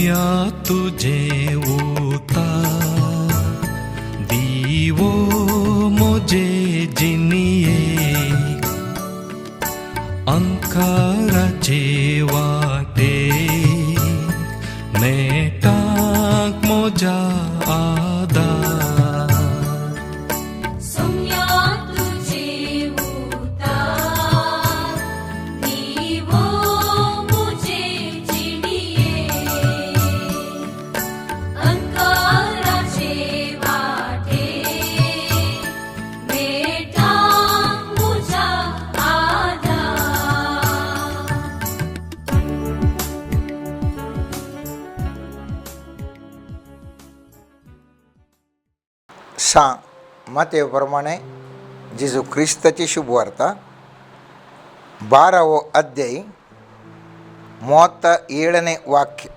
सोम्या तुजें उतार दिवो म्हजे जिणयेक अंकाराचे वाटे नेटाक म्हज्या आदार. सोम्या तुजे उतार दिवो मुझे जिणये अंकाराचे वाटे मेटाक मुझा आदार. सां मातेव प्रमाणे जेजू क्रिस्ताची शुभवार्ता 12ವೋ ಅಧ್ಯಾಯ 37ನೇ ವಾಕ್ಯ.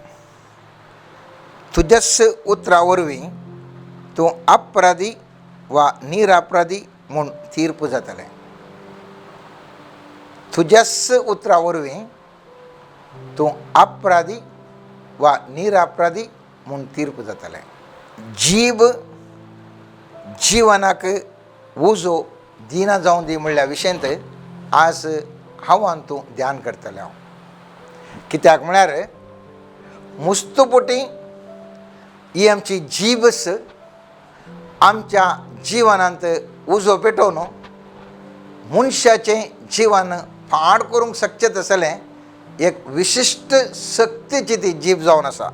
तुज्याच उतरा वरवीं तूं अपराधी वा निरअपराधी म्हूण तीर्प जातलें. तुज्याच उतरा वरवीं तूं अपराधी वा निरअपराधी म्हूण तीर्प जातलें. जीब जिवनाक उजो दिना जावं दी म्हणल्या विशयांत आज हांव आनी तूं ध्यान करतलें हांव. कित्याक म्हळ्यार मुस्तुपोटी ही आमची जीबस आमच्या जिवनांत उजो पेटोवन मनशाचें जिवन पाड करूंक शकचें तसलें एक विशिश्ट शक्तीची ती जीब जावन आसा.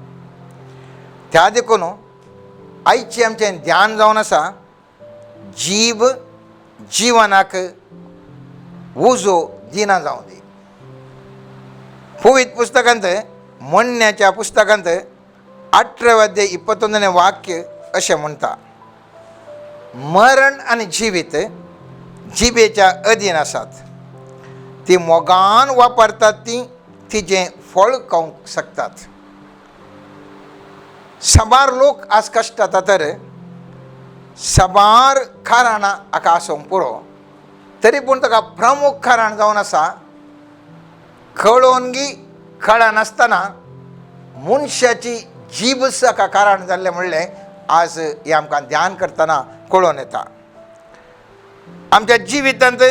त्या देखून आयचें आमचें ध्यान जावन आसा जीब जिवनाक उजो दिना जावं दी. पवित्र पुस्तकांत म्हणण्याच्या पुस्तकांत 18व्या अध्याय 21 वाक्य अशें म्हणटा, मरण आनी जिवीत जिबेच्या अधीन आसात, ती मोगान वापरतात ती तिजें फळ खावंक शकतात. साबार लोक आज कश्टाता तर साबार कारणां हाका आसूंक पुरो, तरी पूण ताका प्रमुख कारण जावन आसा कळोवन गी कळनासतना मनशाची जीब हाका कारण जाल्लें म्हणलें आज हें आमकां ध्यान करतना कळोवन येता. आमच्या जिवितांत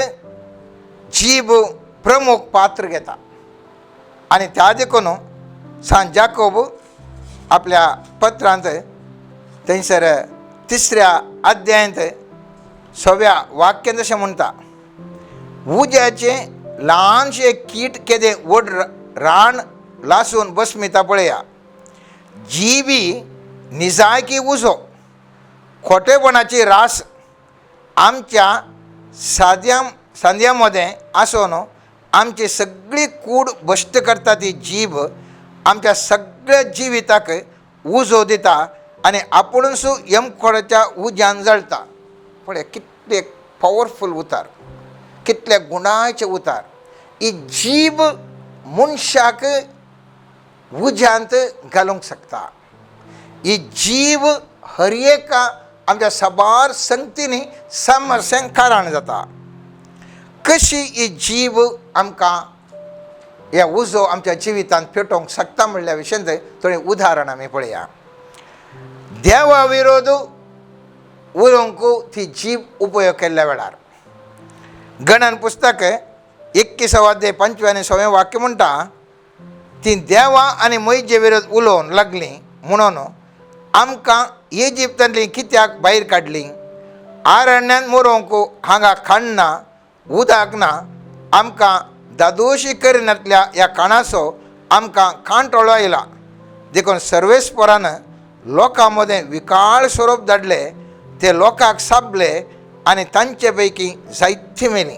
जीब प्रमुख पात्र घेता आनी त्या देखून सांत जाकोब आपल्या पत्रांत थंयसर 3ऱ्या अध्यायांत 6व्या वाक्यांत अशें म्हणटा, उज्याचें ल्हानशें कीट केदें व्हड रान लासून बसमिता पळया. जिबी निजायकी उजो खोटेपणाची रास आमच्या सांद्या मदें आसून आमची सगळी कूड भश्ट करता. ती जीब आमच्या सगळ्या जिविताक उजो दिता आनी आपुणूच यमखोडाच्या उज्यान जळटा. पळय कितले पावरफूल उतार, कितले गुणाचे उतार. ही जीब मनशाक उज्यांत घालूंक शकता. ही जीब हर एका आमच्या साबार संगतींनी समस्यांक कारण जाता. कशी ही जीब आमकां हे उजो आमच्या जिवितांत पेटोवंक शकता म्हणल्या विशयांत थोडीं उदाहरणां आमी पळया. देवा विरोध उलोवंक ती जीब उपयोग केल्ल्या वेळार गणन पुस्तक 21 अध्याय 5 आनी 6 वाक्य म्हणटा, ती देवा आनी म्हजे विरोध उलोवन लागली म्हणून आमकां इजिप्तांतली कित्याक भायर काडली? आरण्यान मरोवंक हांगा खाण ना, उदक ना, आमकां दादोशी करिनातल्या ह्या खाणाचो आमकां कांटोळो आयला. देखून सर्वेस्परान लोकां मदें विकाळ स्वरूप धाडले, ते लोकांक साबले आनी तांचे पैकी जायतीं मेलीं.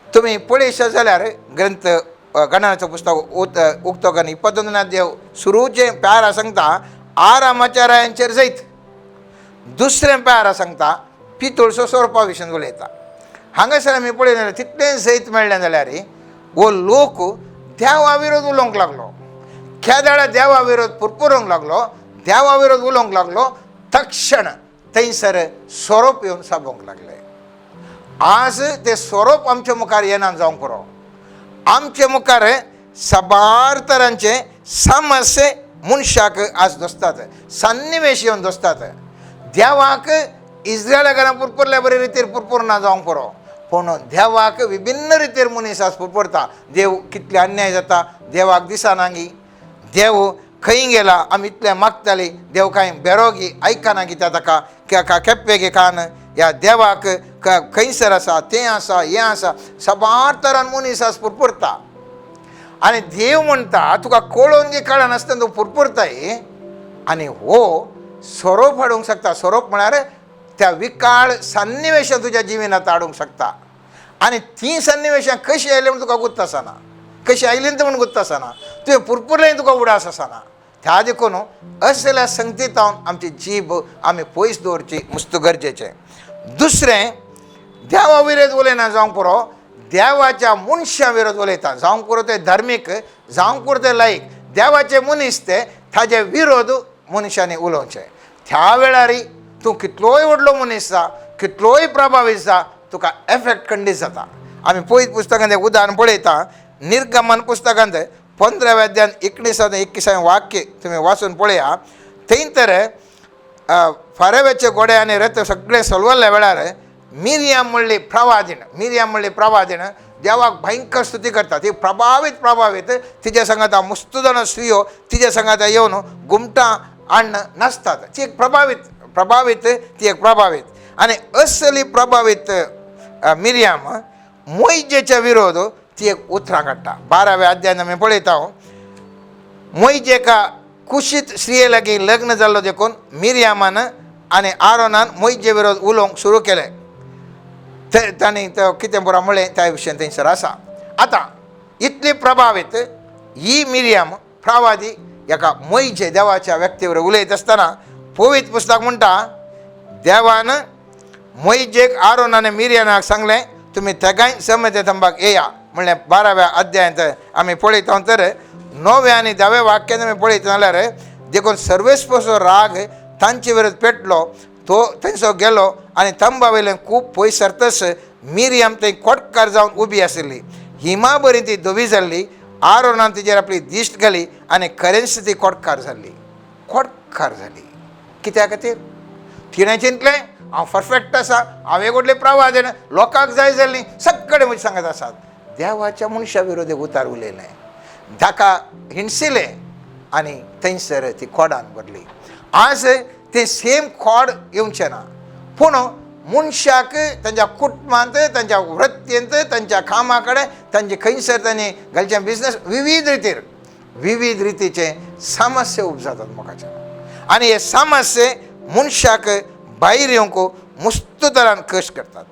तुमी पळयशात जाल्यार ग्रंथ गणनाचो पुस्तक उक्तो करून 21 देव सुरूचें प्यारा सांगता आरामाच्या रायांचेर जैत, दुसरें प्यारा सांगता पितूळचो सोरपा विशीं उलयता. हांगासर आमी पळयलें जाल्यार तितलें जैत मेळ्ळें जाल्यार हो लोक देवा विरोध उलोवंक लागलो. केदळा देवा विरोध पुरपुरूंक लागलो, देवा विरोध उलोवंक लागलो, तक्षण थंयसर सोरोप येवन साबोवंक लागले. आज ते सोरोप आमच्या मुखार येना जावंक पुरो, आमचे मुखार साबार तरांचे समस्ये मनशाक आज दोसतात, सन्निवेश येवन दोसतात. देवाक इस्रायला घरां पुरपुरल्या बरे रितीर पुरपूर ना जावंक पुरो, पूण देवाक विभिन्न रितीर मनीस आज पुरपुरता. देव कितले अन्याय जाता देवाक दिसना गी, देव खंय गेला, आमी इतलें मागताली देव कांय बेरोगी आयकना कित्या ताका केप्पे गे कान ह्या देवाक खंयसर आसा तें आसा हें आसा साबार तरान मनीस आज पुरपुरता. आनी देव म्हणटा तुका कळोवन गे कळनासतना तूं पुरपुरताय. आनी हो सोरोप हाडूंक शकता. सोरोप म्हळ्यार त्या विकाळ सन्निवेशां तुज्या जिविनांत हाडूंक शकता. आनी तीं सन्निवेशां कशीं आयलीं म्हूण तुका गुत्त आसना, कशीं आयलीं म्हूण गुत्त आसना, तुवें पुरपुरलें तुका उडास आसना. त्या देखून असल्या संगतींत आमची जीब आमी पयस दवरची मुस्त गरजेचें. दुसरें, देवा विरोध उलयना जावंक पुरो, देवाच्या मनशां विरोध उलयता जावंक पुरो. ते धार्मीक जावंक पुरो, ते लायक देवाचे मनीस, ते ताजे विरोध मनशांनी उलोवचें. त्या वेळार तूं कितलोय व्हडलो मनीस जा, कितलोय प्रभावीत जा, तुका एफेक्ट खंडीत जाता. आमी पयत पुस्तकांत एक उदाहरण पळयता. निर्गमन पुस्तकांत 15व्या अध्यायान 19 21 वाक्य तुमी वाचून पळया. थंय तर फारव्याचे घोडे आनी रथ सगळे सलवल्ल्या वेळार मिरयाम म्हणली प्रवादीण, मिरयाम म्हणली प्रवादीण देवाक भयंकर स्तुती करता. ती प्रभावीत प्रभावीत तिच्या सांगाता मुस्त जाण स्त्रियो तिच्या सांगाता येवन घुमटां हाडून नाचतात. ती एक प्रभावीत प्रभावीत, ती एक प्रभावीत. आनी असली प्रभावीत मिरयाम मोयजेच्या विरोध ती एक उतरां काडटा. 12व्या अध्यायान आमी पळयता, मोयजेका कुशीत स्त्रिये लागीं लग्न जाल्लो देखून मिरयामान आनी आरोनान मोयजे विरोध उलोवंक सुरू केलें. ते तांणी तो कितें बरो म्हणलें त्या विशयान थंयसर आसा. आतां इतली प्रभावीत ही मिरयाम प्रवादी एका मोयजे देवाच्या व्यक्तीवर उलयत आसतना पवित्र पुस्तक म्हणटा, देवान मोयजेक आरोन आनी मिरयानाक सांगलें तुमी तेगांय समते तंबाक येया म्हणलें. 12व्या अध्यायांत आमी पळयता तर 9व्या आनी 10व्या वाक्यान आमी पळयता जाल्यार देखून सर्वेस्पसो राग तांचे विरोध पेटलो, तो थंयसो गेलो आनी तंबा वयल्यान खूब पयस सरतच मिरयाम थंय कोटकार जावन उबी आशिल्ली. हिमा बरी ती धवी जाल्ली. आरोनान तिजेर आपली दिश्ट घाली आनी खरेंच ती कोटकार जाल्ली. कोटकार जाली कित्या खातीर? तिणें चिंतलें हांव परफेक्ट आसा, हांव एक व्हडलें प्रवादीण, लोकांक जाय जाल्ली सगळे म्हजे सांगत आसात. देवाच्या मनशा विरोधी उतार उलयलें, ताका हिणसिलें आनी थंयसर ती खोडान भरली. आज तें सेम खोड येवचें ना, पूण मनशाक तांच्या कुटुंबांत, तांच्या वृत्तींत, तांच्या कामा कडेन, तांचे खंयसर तांणी घालचें बिजनस विविध रितीर विविध रितीचे समस्या उपजातात मोकाचे. आनी हे समस्ये मनशाक भायर येवंक मुस्त तरान कश्ट करतात.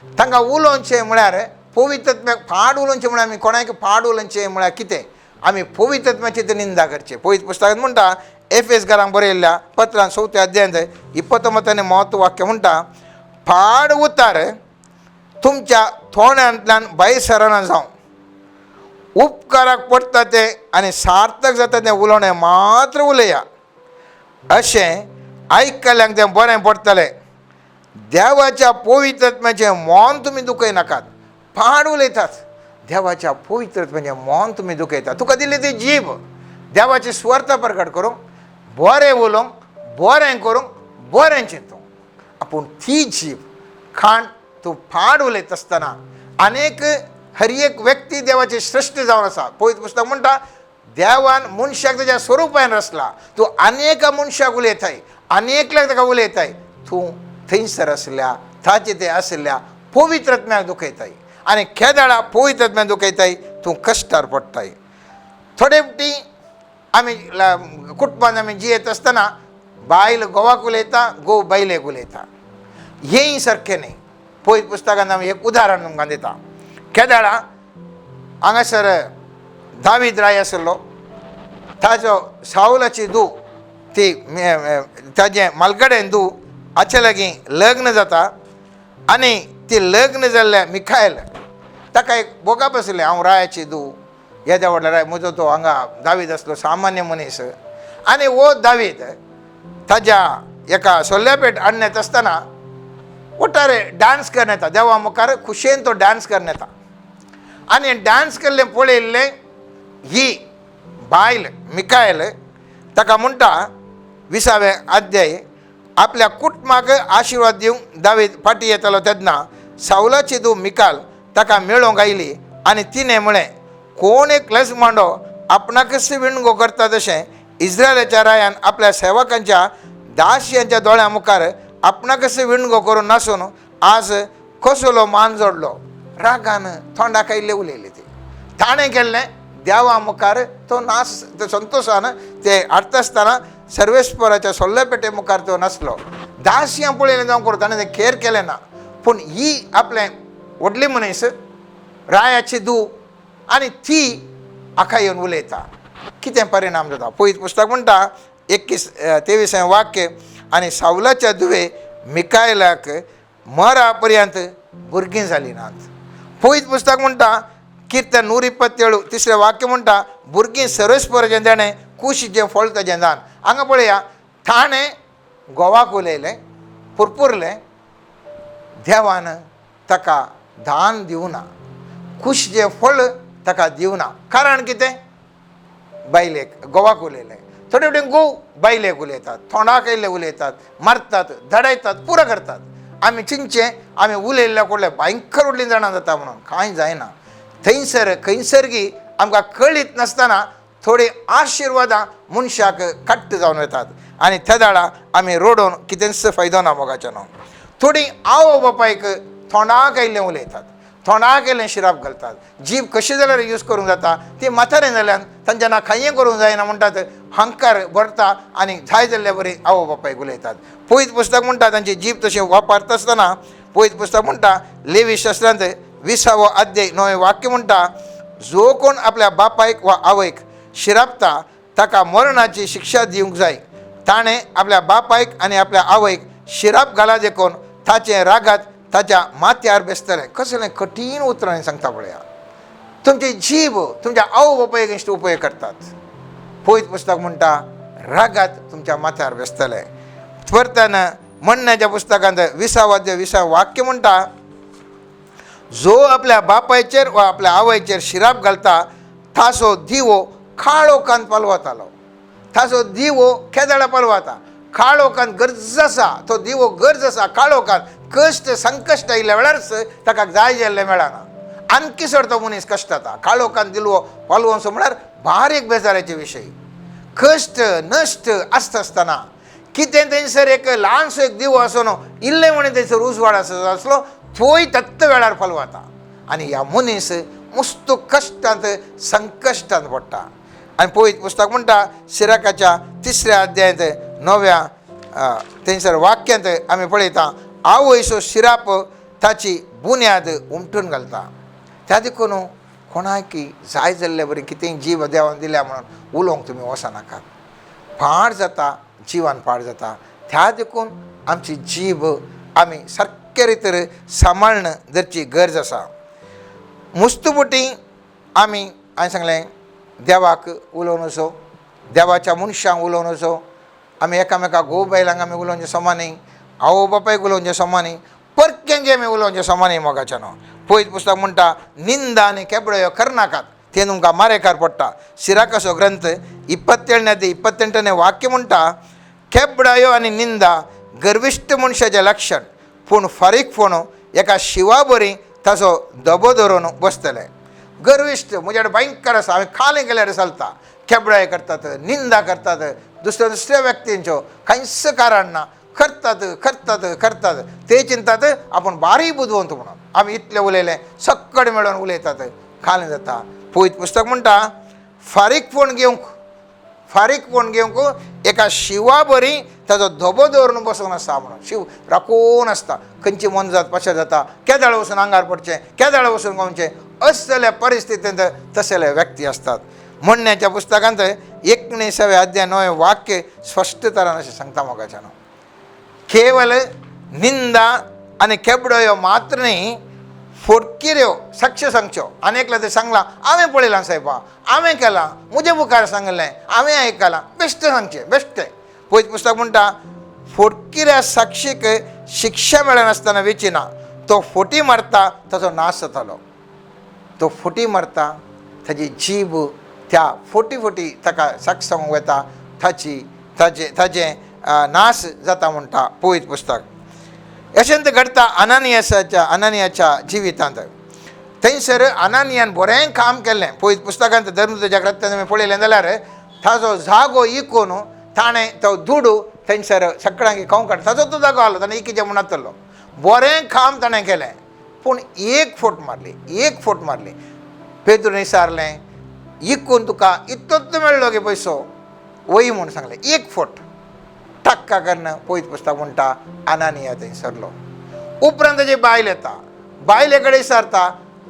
तांकां उलोवचें म्हळ्यार पवित्रत्म्याक पाड उलोवचें म्हळ्यार आमी कोणाक पाड उलोवचें म्हळ्यार कितें? आमी पवित्रत्म्याची ते निंदा करची. पवित्र पुस्तकांत म्हणटा, एफेस घरांक बरयल्ल्या पत्रान 4थ्या अध्यायांत 29 म्हत्व वाक्य म्हणटा, पाड उतार तुमच्या तोंडांतल्यान भायर सरना जावं, उपकाराक पडटा तें आनी सार्थक जाता तें उलोवणें मात्र उलया, अशें आयकल्यांक तें बरें पडटलें. देवाच्या पवित्रत्म्याचें मन तुमी दुखयनाकात. पाड उलयतात, देवाच्या पवित्रत्म्याचें मन तुमी दुखयतात. तुका दिल्ली ती जीब देवाची सुवार्थ प्रकट करूंक, बरें उलोवंक, बरें करूंक, बरें चिंतूंक. पूण ती जीब खाण तूं पाड उलयत आसतना अनेक हर एक व्यक्ती देवाची सृश्टी जावन आसा. पवित्र पुस्तक म्हणटा, देवान मनशाक ताच्या स्वरुपान रचला. तूं अनेक मनशाक उलयताय, अनेकल्याक ताका उलयताय, तूं थंयसर आशिल्ल्या ताचे ते आशिल्ल्या पवित्रत्म्याक दुखयताय. आनी केदाळा पवित्रत्म्याक दुखयताय तूं कश्टार पडटाय. थोडे फावटी आमी कुटुंबान आमी जियेत आसतना बायल घोवाक उलयता, घोव बायलेक उलयता, हेंय सारकें न्ही. पवित्र पुस्तकान आमी एक उदाहरण तुमकां दिता. केदाळा हांगासर दावीद राय आशिल्लो, ताजो सावलाची धूव ती ताजें मालगडेन धूव हाचे लागीं लग्न जाता. आनी ती लग्न जाल्ल्या मिखायल ताका एक भोगप आसलें, हांव रायाची धूव, येद्या व्हडल्या राय म्हजो तो हांगा दावीद आसलो सामान्य मनीस. आनी हो दावीद ताज्या एका सोल्यापेट हाडण्यात आसतना वटारे डांस करून येता, देवा मुखार खुशयेन तो डांस करून येता. आनी डांस केल्लें पळयल्लें ही बायल मिकायल ताका म्हणटा 20वें अध्याय आपल्या कुटुंबाक आशिर्वाद दिवंक दावीद फाटीं येतालो तेन्ना सावलाची धूव मिकाल ताका मेळोवंक आयली आनी तिणें म्हळें, कोण एक लजमांडो आपणाकच विणगो करता तशें इस्रायलाच्या रायान आपल्या सेवकांच्या दासयांच्या दोळ्यां मुखार आपणाकच विणगो करून नासून आज कसलो मान जोडलो. रागान तोंडाक आयिल्लें उलयलें ती. ताणें केल्लें देवा मुखार तो नास, तो संतोशान ते हाडटा आसतना सर्वेस्पराच्या सोल्लेपेटे मुखार तो नासलो. दासयां पळयलें जावं करूं ताणें तें केर केलें ना, पूण ही आपलें व्हडली मनीस रायाची धूव आनी ती हाका येवन उलयता. कितें परिणाम जाता पयत पुस्तक म्हणटा 21 23 वाक्य, आनी सावलाच्या धुवे मिकायलाक मरा पर्यंत भुरगीं जालीं नात. पयत पुस्तक म्हणटा किर्तन 127 तिसरें वाक्य म्हणटा भुरगीं सर्वेस्पराचें देणें, कुशीचें फळ ताजें दान. हांगा पळया ताणें घोवाक उलयलें, पुरपुरलें, देवान ताका दान दिवना, कुशीचें फळ ताका दिवना. कारण कितें? बायलेक घोवाक उलयलें. थोडे फावटी घोव बायलेक उलयतात, तोंडाक आयिल्ले उलयतात, मारतात, धाडायतात, पुरो करतात. आमी चिंतचें आमी उलयल्ल्या कडले भयंकर व्हडलीं जाणां जाता म्हणून कांय जायना. थंयसर खंयसर गी आमकां कळीत नासतना थोडीं आशिर्वादां मनशाक कट्ट जावन वतात आनी त्या दाळा आमी रडोवन कितेंच फायदो ना मोगाचें न्हू. थोडीं आवय बापायक तोंडाक आयिल्लें उलयतात, तोंडाक आयिल्लें शिराप घालतात. जीब कशें जाल्यार यूज करूंक जाता, ती म्हातारें जाल्यान तांच्या ना कांय करूंक जायना म्हणटात, हंकार भरता आनी जाय जाल्ल्या बरी आवय बापायक उलयतात. पयत पुस्तक म्हणटा तांची जीब तशें वापरता आसतना पयत पुस्तक म्हणटा लेवी शास्त्रांत 20वो अध्याय 9 वाक्य म्हणटा, जो कोण आपल्या बापायक वा आवयक शिरापता ताका मरणाची शिक्षा दिवंक जाय. ताणें आपल्या बापायक आनी आपल्या आवयक शिराप घाला देखून ताचें रागात ताच्या माथ्यार बेसतलें. कसलें कठीण उतरांनी सांगता पळया. तुमची जीब तुमच्या आवय बापायक इश्ट उपयोग करतात. पयत पुस्तक म्हणटा रागात तुमच्या माथ्यार बेसतलें. परतन म्हणण्याच्या पुस्तकांत 20वो अध्याय 20 वाक्य म्हणटा, जो आपल्या बापायचेर वा आपल्या आवयचेर शिराप घालता ताचो दिवो काळोखांत पालवतालो. ताचो दिवो केदळा पालवता, काळोखांत गरज आसा, तो दिवो गरज आसा. काळोखांत कश्ट संकश्ट आयिल्ल्या वेळारच ताका जाय जाल्लें मेळना, आणखी चड तो मनीस कश्ट जाता. काळोखांत दिलवो पालवचो म्हळ्यार बारीक बेजाराचे विशय. कश्ट नश्ट आसता आसतना कितें थंयसर एक ल्हानसो एक दिवो आसो न्हू, इल्लें म्हणून थंयसर उजवाड आसता आसलो थंय तत्त वेळार पालवता आनी ह्या मनीस मुस्त कश्टांत संकश्टांत पडटा. आनी पयत पुस्तक म्हणटा सिराकाच्या 3ऱ्या अध्यायांत 9व्या थंयसर वाक्यांत आमी पळयता आवयचो शिराप ताची बुन्याद उमटून घालता. त्या देखून कोणाकी जाय जाल्ले बरी कितेंय जीव देवान दिल्या म्हणून उलोवंक तुमी वचनाकात. पाड जाता, जिवान पाड जाता. त्या देखून आमची जीव आमी सारके रितीर सांबाळून धरची गरज आसा. मुस्तुबुटी आमी हांवें सांगलें देवाक उलोवन वचो, देवाच्या मनशांक उलोवन वचो, आमी एकामेका घोव बायलांक आमी उलोवचें समा न्ही, आवय बापायक उलोवचें समा न्ही, परक्यांक आमी उलोवचें समा न्ही मोगाच्या न्हू. पयत पुस्तक म्हणटा निंदा आनी केबड्यो करनाकात, तें तुमकां मारेकार पडटा. सिराकाचो ग्रंथ 27 ते 28 वाक्य म्हणटा केबडायो आनी निंदा गर्विश्ट मनशाचें लक्षण, पूण फारीकपण एका शिवा बरी ताचो दबो धरून बसतलें. गर्विश्ट म्हज्या कडेन भयंकर आसा, हांवें खालें केल्यार चलता, केबडाय करतात, निंदा करतात दुसऱ्या दुसऱ्या व्यक्तींच्यो, कांयच कारण ना, करतात करतात करतात. ते चिंतात आपूण बारीक बुदवंत म्हणून, आमी इतलें उलयलें सक्कड मेळोन उलयतात, खालें जाता. पयत पुस्तक म्हणटा फारीकपण घेवंक, फारीकपण घेवंक एका शिवा बरी ताचो धबो दवरून बसून आसता म्हणून. शिव राखून आसता, खंयची मोनजात पाशार जाता, केदाळ वचून आंगार पडचें, केदाळ वचून गावचें, असल्या परिस्थितींत तसले व्यक्ती आसतात. म्हणण्याच्या पुस्तकांत 19व्या अध्याय 9 वाक्य स्पश्ट तरान अशें सांगता मोगाच्यान, केवल निंदा आनी केबडयो मात्र न्ही, फोटकिऱ्यो साक्ष सांगच्यो. आनी एकलें तें सांगलां हांवें पळयलां सायबा, हांवें केलां, म्हजे मुखार सांगलें, हांवें आयकलां, बेश्टें सांगचें बेश्टें. पयत पुस्तक म्हणटा फोटकिऱ्या साक्षीक शिक्षा मेळनासतना वेचिना, तो फोटी मारता ताचो नाश जातालो. तो फोटी मारता, ताजी जीब त्या फोटी फोटी ताका साक्ष सांगूंक वता, ताची ताजे ताजें नाश जाता म्हणटा पवित्र पुस्तक. अशेंच घडटा अनानियासाच्या अनानियाच्या जिवितांत. थंयसर अनानियान बरें काम केल्लें. पवित्र पुस्तकांत धर्मदूताच्या ग्रंथांत आमी पळयलें जाल्यार ताजो जागो इकून ताणें तो दुडू थंयसर सगळ्यांक खावंक काडटा. ताजो तो जागो आहलो, ताणें इकीचें म्हूण नातलो. बरें काम ताणें केलें, पूण एक फोट मारली, एक फोट मारली. पेद्रून विचारलें, इकून तुका इतलोच मेळ्ळो गे पयसो, वय म्हूण सांगलें. एक फोट टक्का करून पवित्र पुस्तक म्हणटा अनानिया थंय सरलो. उपरांत ताजी बायल येता, बायले कडेन विचारता,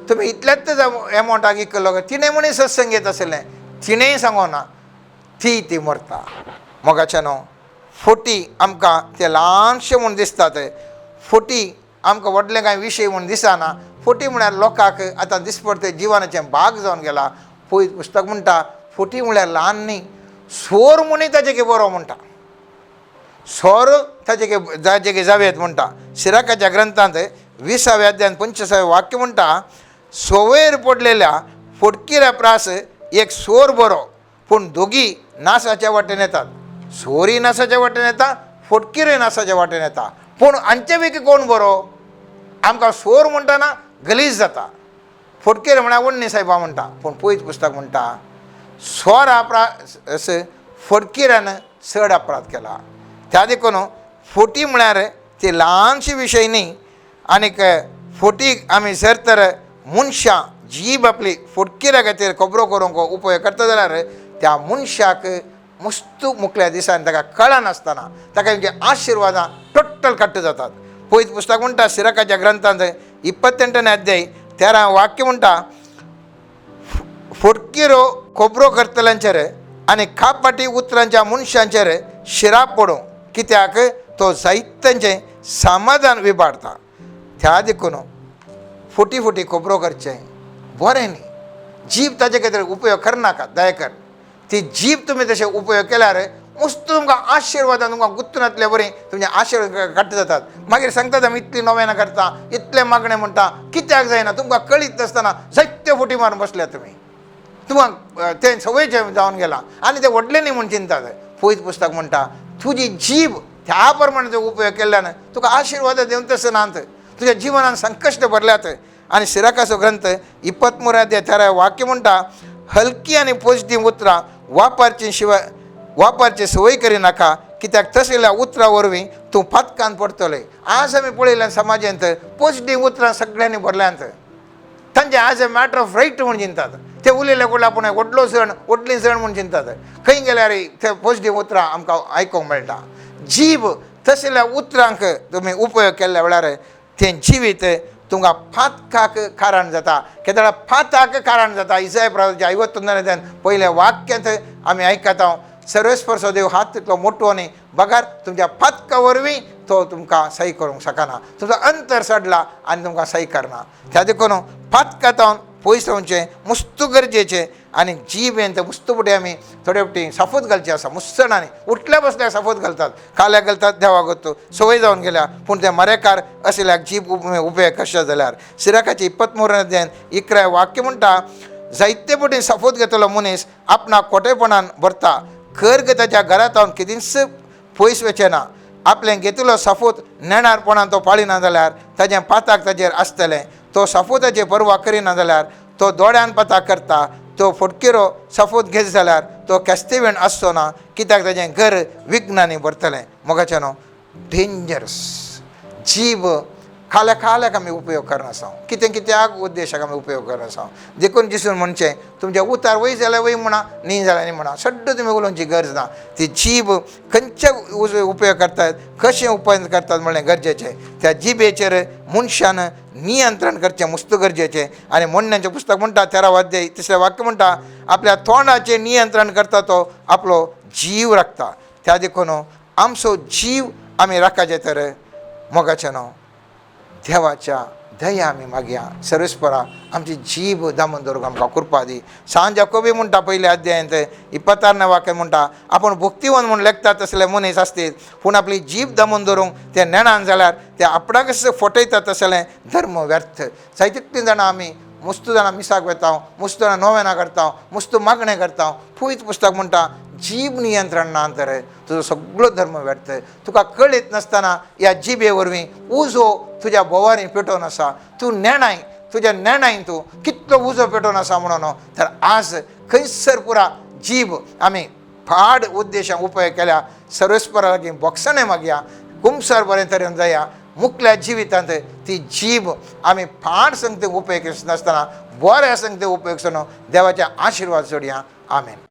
तुमी इतल्याच एमावंटाक इकलो काय? तिणें म्हणून सत्संग घेत आशिल्लें, तिणेंय सांगोना, ती ती मरता. मोगाच्यानो, फोटी आमकां ते ल्हानशे म्हूण दिसतात, फोटी आमकां व्हडलें कांय विशय म्हूण दिसना. फोटी म्हळ्यार लोकांक आतां दिसपडटे जिवनाचें भाग जावन गेला. पवित्र पुस्तक म्हणटा फोटी म्हळ्यार ल्हान न्ही, सोर म्हणूय ताजे बरो म्हणटा, सोर ताजे ताजे जावयेत म्हणटा. सिराकाच्या ग्रंथांत 20व्या अध्यायान 25व्या वाक्य म्हणटा, सोवयर पडलेल्या फोटकिऱ्या प्रास एक सोर बरो, पूण दोगी नासाच्या वाटेन येतात. सोरी नासाच्या वाटेन येता, फोटकिरूय नासाच्या वाटेन येता, पूण हांचे पैकी कोण बरो? आमकां सोर म्हणटना गलीज जाता, फोटकीर म्हळ्यार वण्णी सायबा म्हणटा, पूण पवित्र पुस्तक म्हणटा सोर अपराध फोटकिऱ्यान चड अपराध केला. त्या देखून फोटी म्हळ्यार ती ल्हानशी विशय न्ही. आनीक फोटी आमी जर तर मनशां जीब आपली फोटकिऱ्या खातीर खबरो करूंक उपयोग करता जाल्यार त्या मनशाक मुस्तू मुकल्या दिसान ताका कळनासतना ताका म्हणजे आशिर्वादां टोटल कट्ट जातात. पवित्र पुस्तक म्हणटा सिराकाच्या ग्रंथांत 28 अध्याय 13 वाक्य म्हणटा, फोटकिरो खबरो करतल्यांचेर आनी खापाटी उतरांच्या मनशांचेर शिराप पडूं, कित्याक तो जायत्यांचें समाधान विबाडता. त्या देखून फोटी फोटी खबरो करचें बरें न्ही. जीब ताजे खातीर उपयोग करनाका, दयाकर ती जीब तुमी तशें उपयोग केल्यार मुस्त तुमकां आशिर्वादान तुमकां गुत्तूनातले बरी तुमचे आशिर्वाद घट्ट जातात. मागीर सांगतात आमी इतली नोवेनां करता, इतलें मागणें म्हणटा, कित्याक जायना? तुमकां कळीत नासतना जायते फोटी मारून बसल्या तुमी, तुमकां तें संवयचें जावन गेलां आनी तें व्हडलें न्ही म्हूण चिंतात. पवित्र पुस्तक म्हणटा तुजी जीब त्या प्रमाणे उपयोग केल्ल्यान तुका आशिर्वाद दिवन तसो नात, तुज्या जिवनान संकश्ट भरल्यात. आनी सिराकाचो ग्रंथ 23 अध्याय 13 वाक्य म्हणटा, हलकी आनी पॉझिटीव उतरां वापरची शिवाय वापरची संवय करिनाका, कित्याक तसल्या उतरां वरवीं तूं फातकान पडटलें. आज आमी पळयल्यान समाजांत पॉझिटीव उतरां सगळ्यांनी भरल्यांत, तांचे as a matter of right म्हूण चिंतात. ते उलयले कुडले आपूण व्हडलो सण व्हडली सण म्हूण चिंतात. खंय गेल्यार ते पॉझिटीव उतरां आमकां आयकूंक मेळटा. जीब तसल्या उतरांक तुमी उपयोग केल्ल्या वेळार तें जिवीत तुमकां फातकाक कारण जाता. केदळा फाताक कारण जाता. इसाय प्रवाच्या 51 पयल्या वाक्यांत आमी आयकता, सर्वेस्पर्सो देव हात तितलो मोटो न्ही बगर तुमच्या फातका वरवीं तो तुमकां सही करूंक शकना. तुमचो अंतर सडला आनी तुमकां सही करना. त्या देखून फातका तावन पयस रावचें मुस्तू गरजेचें. आनी जीब हें मुस्तू फुडें आमी थोडे फावटी साफूत घालची आसा. मुस्तणांनी उठल्या बसल्या साफूत घालतात, काल्याक घालतात, देवाक वता संवय जावन गेल्या. पूण ते मरेकार असल्याक जीब उपयोग कशें जाल्यार सिराकाचे 23 अध्यायान 11 वाक्य म्हणटा, जायते फावटी साफूत घेतलो मनीस आपणाक खोटेपणान भरता, कर्ग ताच्या घरांत हांव कितेंच पयस वचें ना. आपलें घेतिल्लो साफूत नेणारपणान तो पाळिना जाल्यार ताजें पाताक ताजेर आसतलें. तो साफूताचे पर्वा करिना जाल्यार तो दोळ्यान पाताक करता. तो फटकिरो साफूत घेत जाल्यार तो केस्तेवेण आसचो ना, कित्याक ताजें घर विघ्नांनी भरतलें. मोगाच्यानो, डेंजरस जीब खाल्या खाल्याक आमी उपयोग करनासा, कितें कित्याक उद्देशाक आमी उपयोग करनासा. देखून जिसून म्हणचें तुमच्या उतार वय जाल्यार वय म्हणा, न्ही जाल्यार न्ही म्हणा, सड्ड तुमी उलोवची गरज ना. ती जीब खंयचे उपयोग करतात, कशें उपयोग करतात म्हणलें गरजेचें. त्या जिबेचेर मनशान नियंत्रण करचें मुस्त गरजेचें. आनी म्हणण्याचें पुस्तक म्हणटा 13 अध्याय 3 वाक्य म्हणटा, आपल्या तोंडाचें नियंत्रण करता तो आपलो जीव राखता. त्या देखून आमचो जीव आमी राखाचें तर मोगाचें न्हू देवाच्या दया आमी मागया. सर्वेस्परा आमची जीब दामून दवरूंक आमकां कृपा दी. सांज जाकोबी म्हणटा पयल्या अध्यायांत 26 वाक्य म्हणटा, आपूण भक्तिवंत म्हूण लेखतात तसले मनीस आसतीत, पूण आपली जीब दामून दवरूंक ते नेणान जाल्यार ते आपणाकच फटयतात तसलें धर्म व्यर्थ. जायते तितलीं जाणां आमी मुस्त जाणां मिसाक वता, मुस्त जाणां नोवेनां करता, मुस्त मागणें करता. पवित्र पुस्तक म्हणटा जीब नियंत्रण ना तर तुजो सगळो धर्म व्यर्थ. तुका कळीत नासतना ह्या जिबे वरवीं उजो तुज्या भोंवारी पेटोवन आसा. तूं नेणाय, तुज्या नेणाय तूं कितलो उजो पेटोवन आसा म्हणून. तर आज खंयसर पुरा जीब आमी फाड उद्देशांक उपयोग केल्या. सर्वेस्परा लागीं बोगसणें मागया, कुमसार बरें तरेन जाया. मुखल्या जिवितांत ती जीब आमी फाड संगते उपयोग नासतना बऱ्या संगते उपयोग करून देवाचे आशिर्वाद जोडया. आमेन.